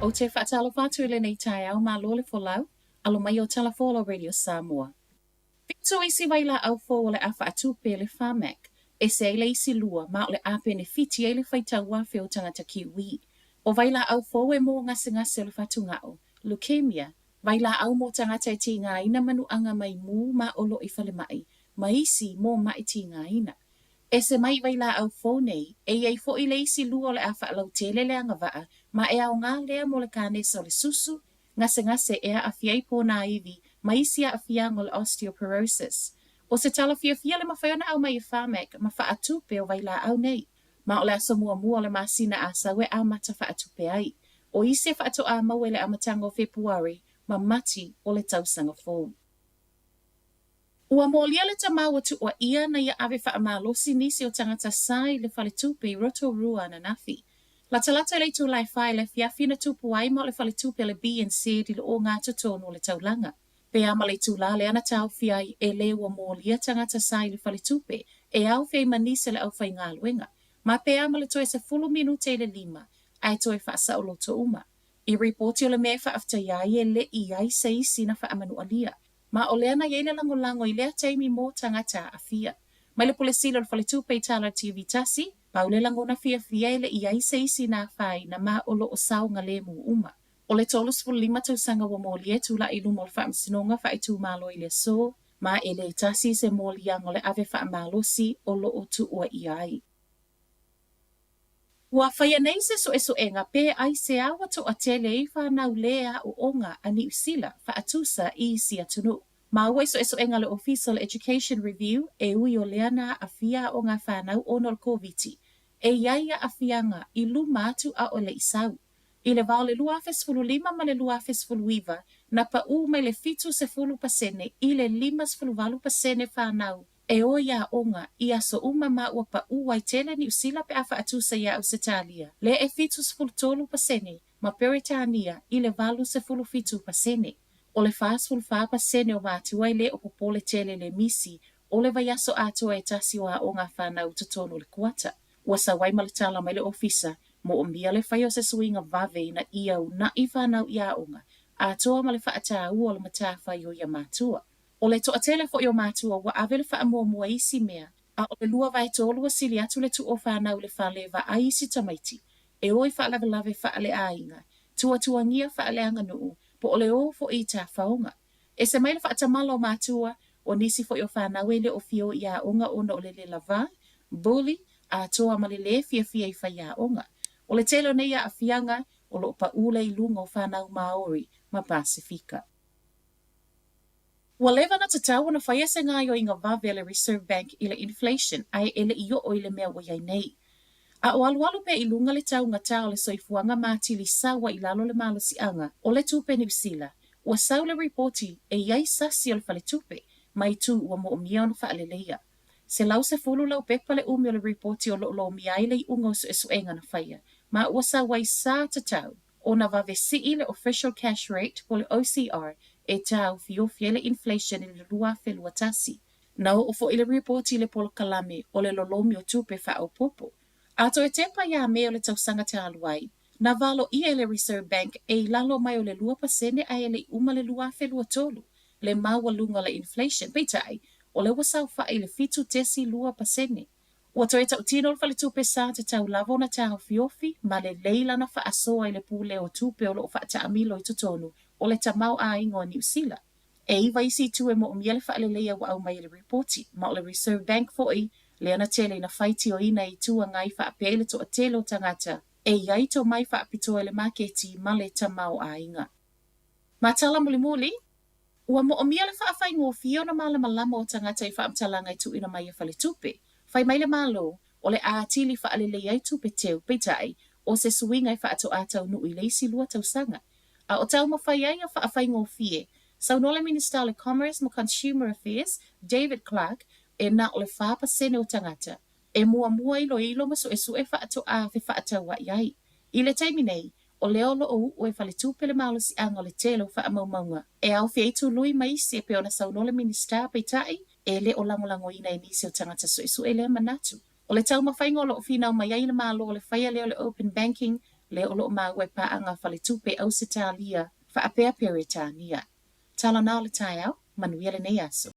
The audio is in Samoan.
Ou te faatalofa atu i lenei taeao, malo le folau, alo mai o Tala Folau Radio Samoa. Fitu isi vailaau fou o le a faatupe e le Pharmac, ese ai le isi lua ma o le a penefiti ai le faitau afe o tagata Kiwi. O vailaau fou e mo gasegase o le fatugao, leukemia, vailaau mo tagata e tigaina manuaga maimu ma o loo i falemai, ma isi mo ma'i tigaina. Ese mai i vailaau fou nei, e i ai foi le isi lua o le a faalautele le agavaa ma e aoga lea mo le kanesa o le susu, gasegase e aafia ai ponaivi ma isi aafiaga o le osteoporosis. O se tala fiafia le mafai ona aumai e Pharmac ma faatupe o vailaau nei. Ma o le aso muamua o le masina Asau e amata faatupe ai. O isi e faatoa maua i le amataga o Fepuari ma Mati o le tausaga fou. Ua molia le tama ua tuuaia na ia ave faamalosi nisi o tagata sa i le faletupe i Rotorua ananafi. Latalata i le itula e 4 i le afiafi na tupu ai ma o le faletupe a le BNZ i le ogatotonu o le taulaga. Pe a ma le itula lea na taofia ai e le ua molia tagata sa i le faletupe e aofia ai ma nisi o le aufaigaluega, ma pe a ma le toe 10 minute i le 5 ae toe faasaoloto uma. I ripoti o le mea e faafetaia ai e le i ai se isi na faamanualia. Ma o lea na i ai le lagolago i lea taimi mo tagata aafia. Mai le Pule Sili o le Faletupe i Tala TV tasi, pau le lagona fiafia e le i ai se isi na afaina ma o lo o saogalemu uma. O le 35 tausaga ua molia e tulai i luma o le Faamasinoga Faaitumalo i le aso, ma e le tasi se moliaga o le ave faamalosi o lo o tuuaia ai. Ua faia nei se suesuega pe aisea ua toatele ai fanau lē aoaoga a Niu Sila faatusa i isi atunuu. Maua i suesuega a le Ofisa o le Education Review e ui o lea na aafia aoga fanau ona o le Koviti, e i ai aafiaga i luma atu a o le i sau. I le va o le 2015 ma le 2019, na paʻū mai le 70% i le 58% fanau e o i aoga i aso uma ma ua paʻū ai tele Niu Sila pe a faatusa iā Ausetalia, lea e 73% ma Peretania i le 87%. O le 44% o matua e le o popole tele le misi o le vaiaso atoa e tasi o aoga fanau i totonu o le kuata. Ua sau ai ma le tala mai le ofisa, moomia le fai o se suiga vave ina ia unaʻi fanau i aoga atoa ma le faataua o le matafaioi a matua. O le toatele foi o matua ua ave le faamuamua i isi mea, a o le 2/3 ua sili atu le tuu o fanau i le fale e vaai isi tamaiti, e o i faalavelave faaleaiga, tuatuagia faaleaganuu, po o le o foi i tafaoga. Ese mai le faatamala o matua, o nisi foi o fanau e le o fia o i aoga ona o le le lavā, bully, atoa ma le lē fiafia i faiaoga. O le tele o nei aafiaga o lo o paʻū lea i luga o fanau Māori ma Pasifika. Ua leva ona tatau ona faia se gaoioiga vave a le Reserve Bank i le inflation ae e le i oo i le mea ua i ai nei. A o alualu pea i luga le taugata o le soifuaga ma atili sau ai i lalo le malosiaga o le tupe Niu Sila, ua sau le ripoti e i ai sasi o le faletupe ma itu ua moomia ona faaleleia. 110 laupepa le umi o le ripoti o lo o lomia ai le iuga o suesuega na faia ma ua sau ai sa tatau ona vave sii le Official Cash Rate po o le OCR e taofiofi ai le inflation i le 2021. Na oo foi le ripoti i le polokalame o le lolomi o tupe faaopoopo. A toe tepa iā Me o le tausaga talu ai, na valoia e le Reserve Bank e i lalo mai o le 2% ae le i uma le 2023 le maualuga o le inflation, peitai, o lea ua saofai i le 7.2%. Ua toe tautino le faletupe sa tatau lava ona taofiofi ma lelei lana faasoa i le pule o tupe o lo o faataamilo i totonu o le tamaoaiga o Niu Sila. E iva isi itu e moomia le faaleleia ua aumai e le ripoti, ma o le Reserve Bank foi lea na tele ina faitioina i itu agai faapea i le toatele o tagata e i ai tomai faapitoa i le maketi ma le tamaoaiga. Ma tala mulimuli, Ua moomia le faafaigofie ona malamalama o tagata i faamatalaga e tuuina mai e faletupe. Fai mai le Malo, o le a atili faalelei ai tupe teu, peitai, o se suiga e faatoa taunuu i le isi lua tausaga. A o taumafai ai ia faafaigofie, saunoa le Minisita o le Commerce ma Consumer Affairs, David Clark, e na o le 4% o tagata e muamua iloilo ma suesue faatoa fefaataua'i ai. I le taimi nei, o lea o lo o uu e faletupe le malosiaga o le tele o faamaumauga e aofia ai tului ma isi e pei ona saunoa le Minisita, peitai, e le o lagolagoina e nisi o tagata suesue lea manatu. O le taumafaiga o lo o finau mai ai le Malo o le faia lea o le open banking, lea o lo o maua e paaga a faletupe Ausetalia faapea Peretania. Tala na o le taeao, manuia lenei aso.